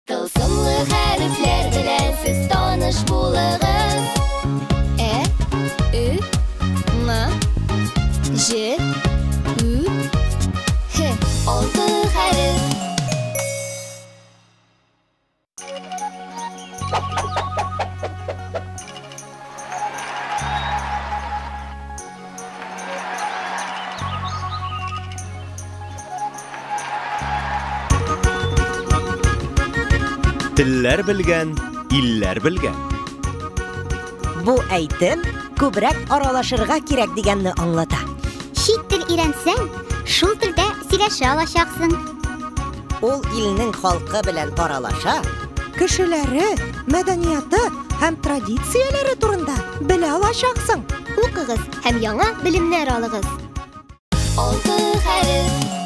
Тылсымлы хәрефләр белән сез таныш булыгыз. Ә, Ө, Ң, Җ, Ү, Һ. Алты хәреф. Телләр белгән, илләр белгән. Бу әйтем күбрәк аралашырга кирәк дигәнне аңлата. Чит тел өйрәнсәң, шул телдә сөйләшә алачаксың. Ул илнең халкы белән аралаша, кешеләре, мәдәнияты һәм традицияләре турында белә алачаксың. Укыгыз һәм яңа белемнәр алыгыз. Алты хәреф.